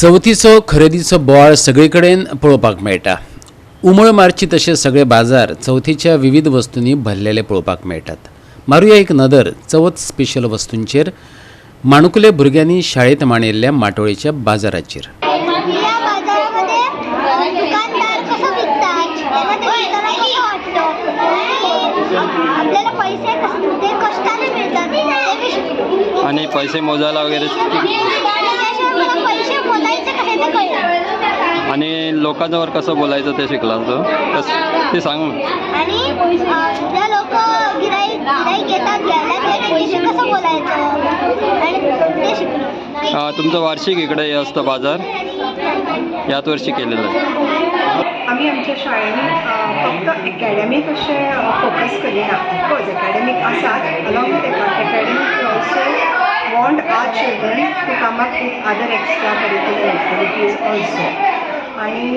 चवथीचो खरेदीचो बोवाळ सगळे कडेन पळोवपाक मेळटा. उमळ मारची तशे सगळे बाजार चवथीच्या विविध वस्तूंनी भरलेले पळोवपाक मेळटात. मारुया एक नदर चवथ स्पेशल वस्तूंचेर माणकुले भुरग्यांनी शाळेंत मांडिल्ल्या माटोळेच्या बाजाराचेर. या बाजारामध्ये दुकानदार कसं विकतात, त्यांना ते विकताना कसं वाटतं आणि आपल्याला पैसे कसे ते कष्टाने मिळतात ते मी शिकलो. आणि पैसे मोजायला वगैरे आणि त्याशिवाय मला पैसे मोजायचे कसे ते कळलं. आणि लोकांजवळ कसं बोलायचं ते शिकला तू, ते सांग. आणि ज्या लोक गिराईक गिराईक येतात घ्यायला ते त्यांच्याशी कसं बोलायचं आणि ते शिकलो. तुमचं वार्षिक इकडे हे असतं बाजार, याच वर्षी केलेलं आहे. आमी आमच्या शाळेन फक्त एकाडेमीक अशें फोकस करिना. ऑफकोर्स एकाडेमीक आसात, along with academic we also want our children to come up with other extra curricular activities also. आनी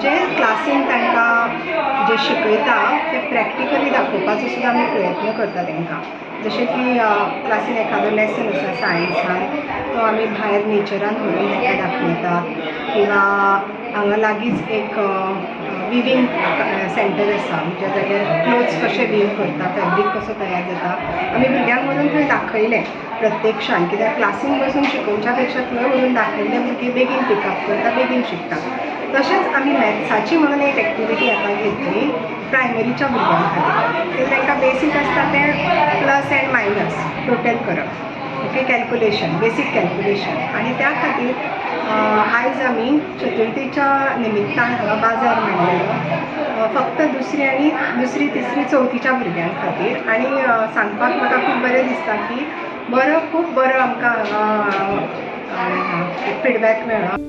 जे क्लासीन तांकां जे शिकयता ते प्रॅक्टिकली दाखोवपाचो सुद्दां आमी प्रयत्न करता तांकां. जशें की क्लासीन एखादो लेसन आसा सायन्सान, तो आमी भायर नेचरान व्हरून तांकां दाखयता किंवा हांगा लागींच एक विवींग सेंटर आसा, ज्या जाग्यार क्लोथ्स कशे वीव करता, फॅब्रीक कसो तयार जाता, आमी भुरग्यांक व्हरून थंय दाखयलें प्रत्यक्षान. कित्याक क्लासीन बसून शिकोवच्या पेक्षा थंय व्हरून दाखयल्लें भुरगीं बेगीन पिकअप करता, बेगीन शिकता. तशेंच आमी मॅथ्साची म्हणून एक एक्टिविटी आतां घेतली प्रायमरीच्या भुरग्यां खातीर. ते तांकां बेसीक आसता तें प्लस एंड मायनस टोटल करप, ओके, कॅल्कुलेशन, बेसीक कॅल्कुलेशन. आनी त्या खातीर आयज आमी चतुर्थीच्या निमित्तान हांगा बाजार मांडलेलो फक्त दुसरी आनी दुसरी, तिसरी, चवथीच्या भुरग्यां खातीर. आनी सांगपाक म्हाका खूब बरें दिसता की बरो, खूब बरो आमकां हांगा फिडबॅक मेळ्ळो.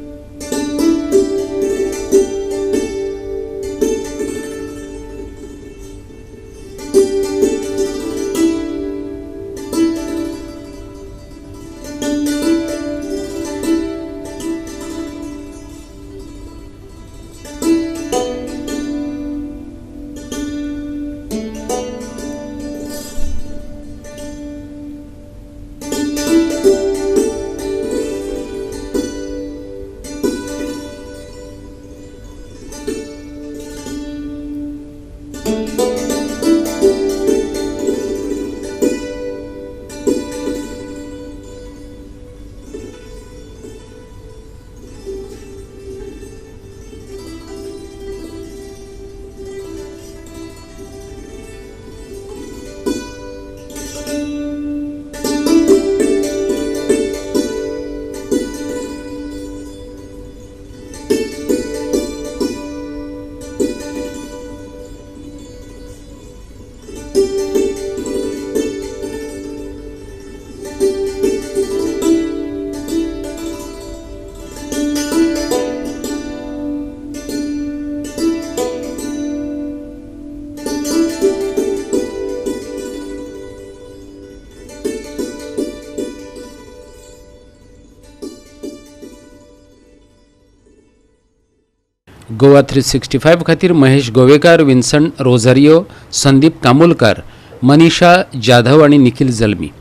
गोवा 365 खातीर महेश गोवेकार, विन्सन रोझारियो, संदीप कामुलकार, मनीषा जाधव आनी निखिल जल्मी.